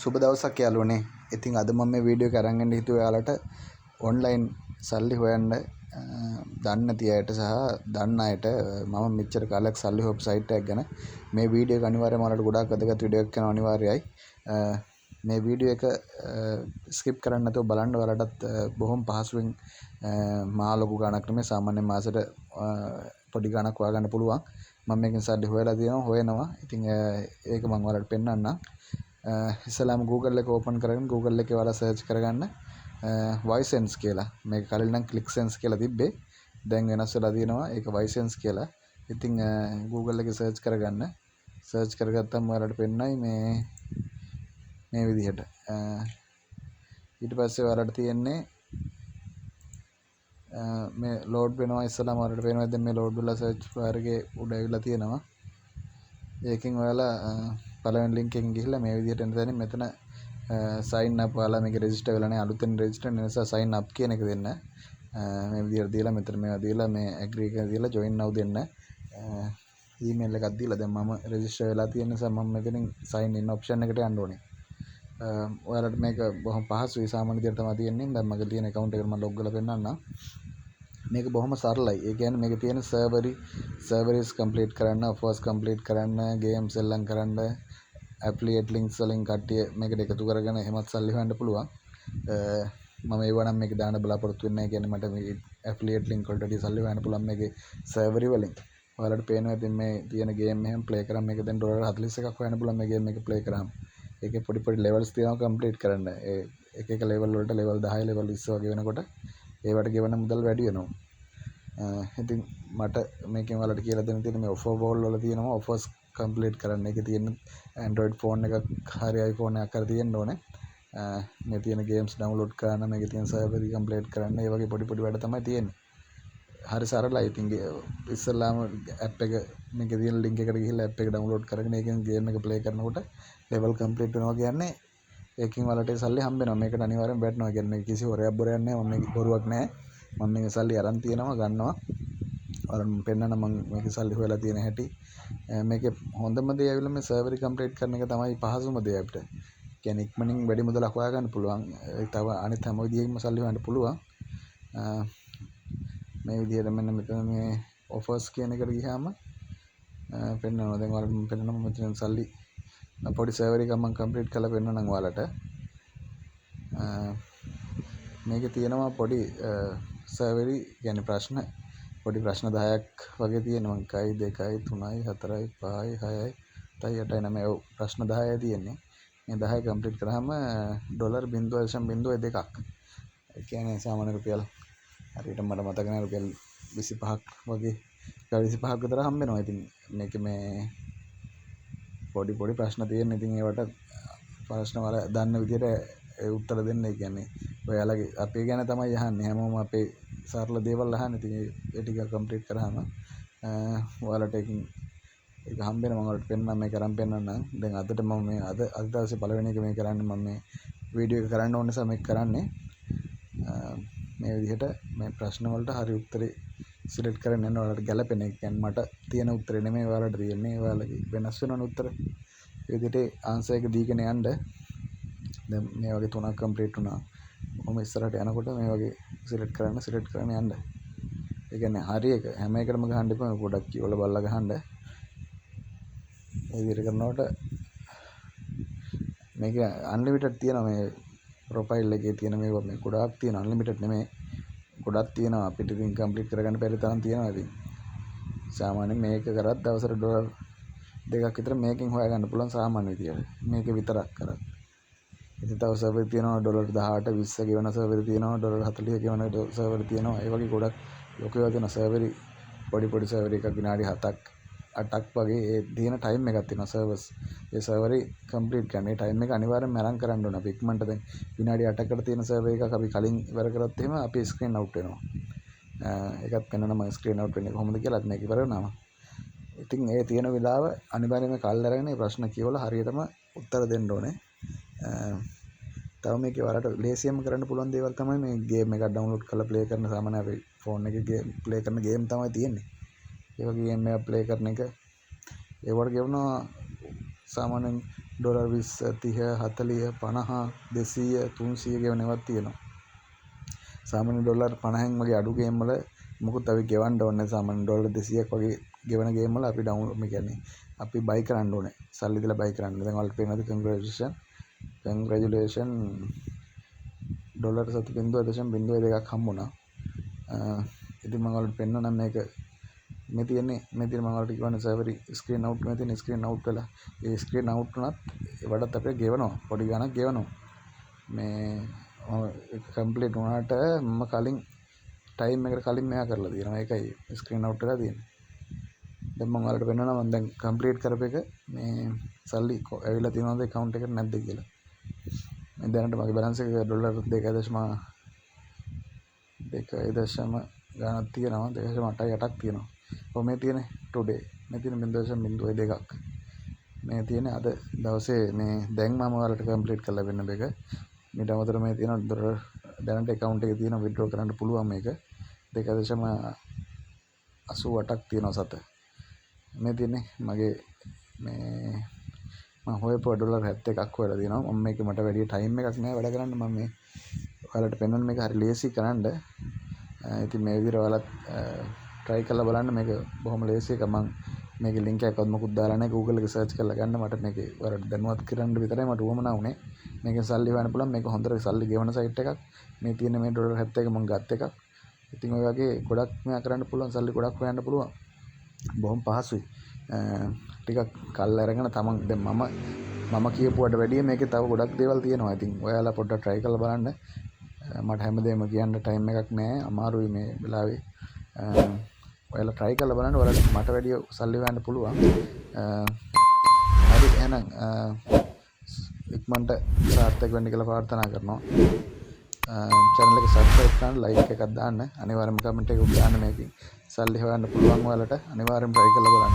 සුබ දවසක් යාළුවනේ. ඉතින් අද මම මේ වීඩියෝ එක අරන් එන්න හිතුවේ ඔයාලට ඔන්ලයින් සල්ලි හොයන්න දන්නේ නැති අයට සහ දන්න අයට. මම මෙච්චර කාලයක් සල්ලි හොයපු සයිට් එකක් ගැන මේ වීඩියෝ එක අනිවාර්යයෙන්ම ඔයාලට ගොඩාක් වැදගත් වීඩියෝ එකක් වෙනවා අනිවාර්යයි. මේ වීඩියෝ එක ස්කිප් කරන්නේ නැතුව බලන්න. ඔයාලටත් බොහොම පහසුවෙන්, මහා ලොකු ගාණක් නෙමෙයි, සාමාන්‍ය මාසෙට පොඩි ගාණක් හොයාගන්න පුළුවන්. මම මේකෙන් සල්ලි හොයලා තියෙනවා, හොයනවා. ඉතින් ඒක මම ඔයාලට පෙන්නන්නම්. ඉස්සෙල්ලාම Google එක ඕපන් කරගෙන Google එකේ ඔයාලා සර්ච් කරගන්න Ysense කියලා. මේක කලින් නම් ClickSense කියලා තිබ්බේ. දැන් වෙනස් වෙලා තියෙනවා. ඒක Ysense කියලා. ඉතින් Google එකේ සර්ච් කරගන්න. සර්ච් කරගත්තම ඔයාලට පෙන්නයි මේ මේ විදිහට. ඊට පස්සේ ඔයාලට තියෙන්නේ මේ ලෝඩ් වෙනවා. ඉස්සෙල්ලාම ඔයාලට පේනවා දැන් මේ ලෝඩ් වෙලා සර්ච් බාර් එකේ උඩ ඇවිල්ලා තියෙනවා. ඒකෙන් ඔයාලා පළවෙනි ලින්ක් එකෙන් ගිහිල්ලා මේ විදිහට එන තැනින් මෙතන සයින් අප්. ඔයාලා මේක රෙජිස්ටර් වෙලා නැහැ, අලුතෙන් රෙජිස්ටර් වෙන නිසා සයින් අප් කියන එක දෙන්න. මේ විදිහට දීලා, මෙතන මේවා දීලා, මේ ඇග්‍රී එක දීලා, ජොයින් නව් දෙන්න. ඊමේල් එකක් දීලා, දැන් මම රෙජිස්ටර් වෙලා තියෙන නිසා මම මෙතනින් සයින් ඉන් ඔප්ෂන් එකට යන්න ඕනේ. ඔයාලට මේක බොහොම පහසුයි, සාමාන්‍ය විදිහට තමයි තියෙන්නේ. දැන් මගේ තියෙන ඇකවුන්ට් එකට මම ලොග් කරලා පෙන්නන්නම්. මේක බොහොම සරලයි. ඒ කියන්නේ මේකේ තියෙන සර්වරිස් කම්ප්ලීට් කරන්න, ඔෆර්ස් කම්ප්ලීට් කරන්න, ගේම් සෙල්ලම් කරන්න, ඇෆිලියේට් ලින්ක්ස් වලින් කට්ටිය මේකට එකතු කරගෙන එහෙමත් සල්ලි හොයන්න පුළුවන්. මම ඒවා නම් මේක දාන්න බලාපොරොත්තු වෙන්නේ නැහැ. කියන්නේ මට මේ ඇෆිලියේට් ලින්ක් වලට වැඩිය සල්ලි හොයන්න පුළුවන් මේකේ සර්වරි වලින්. ඔයාලට පේනවා ඉතින් මේ තියෙන ගේම් එහෙම ප්ලේ කරාම මේක දැන් ඩොලර් 41ක් හොයන්න පුළුවන් මේ ගේම් එක ප්ලේ කරාම. ඒකේ පොඩි පොඩි ලෙවල්ස් තියෙනවා කම්ප්ලීට් කරන්න. ඒ එක එක ලෙවල් වලට, ලෙවල් 10, ලෙවල් 20 වගේ වෙනකොට ඒවට ගෙවන මුදල් වැඩි වෙනවා. ඉතින් මට මේකෙන් ඔයාලට කියලා දෙන්න තියෙන මේ ඔෆර් වෝල් වල තියෙනවා ඔෆර්ස් කම්ප්ලීට් කරන්න. ඒකේ තියෙන Android phone එකක් හරි iPhone එකක් හරි තියෙන්න ඕනේ. මේ තියෙන ගේම්ස් ඩවුන්ලෝඩ් කරන්න, මේකේ තියෙන සර්වර් කම්ප්ලීට් කරන්න, ඒ වගේ පොඩි පොඩි වැඩ තමයි තියෙන්නේ. හරි සරලයි. ඉතින් ඉස්සෙල්ලාම ඇප් එක මේකේ තියෙන ලින්ක් එකට ගිහිල්ලා ඇප් එක ඩවුන්ලෝඩ් කරගෙන ඒකෙන් ගේම් එක ප්ලේ කරනකොට ලෙවල් කම්ප්ලීට් වෙනවා කියන්නේ ඒකෙන් ඔයාලට ඒ සල්ලි හම්බ වෙනවා. මේකට අනිවාර්යෙන් වැටෙනවා. කියන්නේ මේක කිසි හොරයක් බොරයක් නෑ. මම මේක බොරුවක් නෑ. මම මේක සල්ලි අරන් තියෙනවා, ගන්නවා. ඔයාලට මම පෙන්නන්න මම මේකේ සල්ලි හොයලා තියෙන හැටි. මේකේ හොඳම දේ ඇවිල්ලා මේ සර්වර් කම්ප්ලීට් කරන එක තමයි පහසුම දේ අපිට. කියන්නේ ඉක්මනින් වැඩි මුදලක් හොයාගන්න පුළුවන්. තව අනිත් හැම විදිහකින්ම සල්ලි හොයන්න පුළුවන්. මේ විදිහට මෙන්න මෙතන මේ ඔෆර්ස් කියන එකට ගියාම පෙන්නනවා. දැන් ඔයාලට මම පෙන්නනවා මෙතන සල්ලි පොඩි සර්වර් එකක් මම කම්ප්ලීට් කරලා පෙන්නන්නම් ඔයාලට. මේකේ තියෙනවා පොඩි සර්වර් කියන්නේ ප්‍රශ්න, පොඩි ප්‍රශ්න 10ක් වගේ තියෙනවා. 1යි 2යි 3යි 4යි 5යි 6යි 7යි 8යි 9යි, ඔව්, ප්‍රශ්න 10යි තියෙන්නේ. මේ 10 කම්ප්ලීට් කරාම ඩොලර් 0.02ක්. ඒ කියන්නේ සාමාන්‍ය රුපියල් හරියට මට මතක නෑ, රුපියල් 25ක් වගේ, රුපියල් 25ක් විතර හම්බ වෙනවා. ඉතින් මේක මේ පොඩි පොඩි ප්‍රශ්න තියෙන. ඉතින් ඒවට ප්‍රශ්න වල දන්න විදිහට ඒ උත්තර දෙන්න. ඒ කියන්නේ ඔයාලගේ අපේ ගැන තමයි අහන්නේ. හැමෝම අපේ සරල දේවල් අහන්නේ. ඉතින් ඒ ටික කම්ප්ලීට් කරාම ඔයාලට ඒකින් ඒක හම්බ වෙනවා. මම ඔයාලට පෙන්නන්නම්, මේක අරන් පෙන්නන්නම්. දැන් අදට මම මේ අද අද දවසේ පළවෙනි එක මේ කරන්නේ. මම මේ වීඩියෝ එක කරන්න ඕන නිසා මේක කරන්නේ. මේ විදිහට මේ ප්‍රශ්න වලට හරි උත්තරේ සිලෙක්ට් කරගෙන යන්න ඔයාලට ගැලපෙන එක. කියන්නේ මට තියෙන උත්තරේ නෙමෙයි ඔයාලට තියෙන්නේ. ඔයාලගේ වෙනස් වෙනවනේ උත්තර. ඒ විදිහට ආන්සර් එක දීගෙන යන්න. දැන් මේ වගේ තුනක් කම්ප්ලීට් වුණා. ඔහොම ඉස්සරහට යනකොට මේ වගේ සිලෙක්ට් කරන්න සිලෙක්ට් කරන්න යන්න. ඒ කියන්නේ හරි එක හැම එකටම ගහන්න එපා. පොඩක් කියවලා බලලා ගහන්න. ඒ විදිහට කරනකොට මේක අන්ලිමිටඩ් තියෙනවා. මේ ප්‍රොෆයිල් එකේ තියෙන මේවා මේ ගොඩාක් තියෙනවා. අන්ලිමිටඩ් නෙමෙයි, ගොඩක් තියෙනවා. අපිට ඉතින් කම්ප්ලීට් කරගන්න බැරි තරම් තියෙනවා. ඉතින් සාමාන්‍යයෙන් මේක කරත් දවසට ඩොලර් 2ක් විතර මේකෙන් හොයාගන්න පුළුවන් සාමාන්‍ය විදියට මේක විතරක් කරත්. ඉතින් තව සර්වර් තියෙනවා ඩොලර් 18, 20 ගෙවන සර්වර් තියෙනවා, ඩොලර් 40 ගෙවන සර්වර් තියෙනවා. ඒ වගේ ගොඩක් ලොකු ඒවා තියෙනවා සර්වර්. පොඩි පොඩි සර්වර් එකක් විනාඩි 7ක් 8ක් වගේ ඒ තියෙන ටයිම් එකක් තියෙනවා සර්වර්ස්. ඒ සර්වරේ කම්ප්ලීට් කරන්න ඒ ටයිම් එක අනිවාර්යෙන්ම අරන් කරන්න ඕන අපි ඉක්මනට. දැන් විනාඩි 8කට තියෙන සර්වර් එකක් අපි කලින් ඉවර කරොත් එහෙම අපි ස්ක්‍රීන් අවුට් වෙනවා. ඒකත් පෙන්නන මම ස්ක්‍රීන් අවුට් වෙන්නේ කොහොමද කියලාත් මේක ඉවර වුණාම. ඉතින් ඒ තියෙන වෙලාව අනිවාර්යයෙන්ම කල් අරගෙන මේ ප්‍රශ්න කියවලා හරියටම උත්තර දෙන්න ඕනේ. තව මේකේ ඔයාලට ලේසියෙන්ම කරන්න පුළුවන් දේවල් තමයි මේ ගේම් එකක් ඩවුන්ලෝඩ් කරලා ප්ලේ කරන, සාමාන්‍ය අපේ ෆෝන් එකේ ගේම් ප්ලේ කරන ගේම් තමයි තියෙන්නේ. ඒ වගේ ගේම් එකක් ප්ලේ කරන එක ඒවට ගෙවනවා සාමාන්‍යයෙන් ඩොලර් 20, 30, 40, 50, 200, 300 ගෙවන ඒවාත් තියෙනවා. සාමාන්‍ය ඩොලර් 50න් වගේ අඩු ගේම් වල මොකුත් අපි ගෙවන්න ඕනේ නැහැ. සාමාන්‍ය ඩොලර් 200ක් වගේ ගෙවන ගේම් වල අපි ඩවුන්ලෝඩ්, මේ කියන්නේ අපි බයි කරන්න ඕනේ. සල්ලි දීලා බයි කරන්න. දැන් ඔයාලට පේනවද? කන්ග්‍රැචුලේෂන්, කන්ග්‍රැචුලේෂන්, ඩොලර් 0.02ක් හම්බුණා. ඉතින් මම ඔයාලට පෙන්නනම් මේක. මේ තියෙන්නේ, මේ තියෙන මම ඔයාලට කිව්වනේ සර්වර් ස්ක්‍රීන් අවුට්. මේ තියෙන ස්ක්‍රීන් අවුට් වෙලා, ඒ ස්ක්‍රීන් අවුට් වුණත් ඒවටත් අපිට ගෙවනවා, පොඩි ගාණක් ගෙවනවා. මේ කම්ප්ලීට් වුණාට මම කලින් ටයිම් එකට කලින් මෙයා කරලා තියෙනවා. ඒකයි ස්ක්‍රීන් අවුට් වෙලා තියෙන්නේ. දැන් මම ඔයාලට පෙන්නනවා මම දැන් කම්ප්ලීට් කරපු එක මේ සල්ලි ඇවිල්ලා තියෙනවද ඇකවුන්ට් එකට නැද්ද කියලා. මේ දැනට මගේ බැලන්ස් එක ඩොලර් 2.2 දශම ගාණක් තියෙනවා, 2.88ක් තියෙනවා. ඔව්, මේ තියෙන්නේ ටුඩේ. මේ තියෙන 0.02ක්. මේ තියෙන්නේ අද දවසේ. මේ දැන් මම ඔයාලට කම්ප්ලීට් කරලා පෙන්නපු එක. මීට අමතරව මේ තියෙන ඩොලර් දැනට ඇකවුන්ට් එකේ තියෙන විත්ඩ්‍රෝ කරන්න පුළුවන් මේක 2.88ක් තියෙනවා සත. මේ තියෙන්නේ මගේ මේ මම හොයපුව ඩොලර් 71ක් හොයලා තියෙනවා මම. මේක මට වැඩි ටයිම් එකක් නෑ වැඩ කරන්න. මම මේ ඔයාලට පෙන්වන්න. මේක හරි ලේසි කරන්න. ඉතින් මේ විදිහට ඔයාලත් try කරලා බලන්න. මේක බොහොම ලේසි එකක්. මං මේකේ ලින්ක් එකක්වත් මොකුත් දාලා නැහැ. Google එකේ සර්ච් කරලා ගන්න. මට මේකේ ඔයාලට දැනුවත් කරන්න විතරයි මට උවමනා වුණේ. මේකෙන් සල්ලි හොයන්න පුළුවන්. මේක හොඳට සල්ලි ගෙවන සයිට් එකක්. මේ තියෙන මේ ඩොලර් 71 මං ගත් එකක්. ඉතින් ඔය වගේ ගොඩක් මෙයා කරන්න පුළුවන්. සල්ලි ගොඩක් හොයන්න පුළුවන්. බොහොම පහසුයි. ටිකක් කල් අරගෙන තමන් දැන් මම මම කියපුවට වැඩිය මේකේ තව ගොඩක් දේවල් තියෙනවා. ඉතින් ඔයාලා පොඩ්ඩක් try කරලා බලන්න. මට හැමදේම කියන්න ටයිම් එකක් නෑ, අමාරුයි මේ වෙලාවේ. ඔයාලා try කරලා බලන්න. ඔයාලට මට වැඩිය සල්ලි හොයන්න පුළුවන්. හරි, එහෙනම් ඉක්මනට සාර්ථක වෙන්න කියලා ප්‍රාර්ථනා කරනවා. චැනල් එක සබ්ස්ක්‍රයිබ් කරන්න, ලයික් එකක් දාන්න, අනිවාර්යයෙන්ම කමෙන්ට් එකක් දාන්න. මේකෙන් සල්ලි හොයන්න පුළුවන් ඔයාලට. අනිවාර්යයෙන්ම try කරලා බලන්න.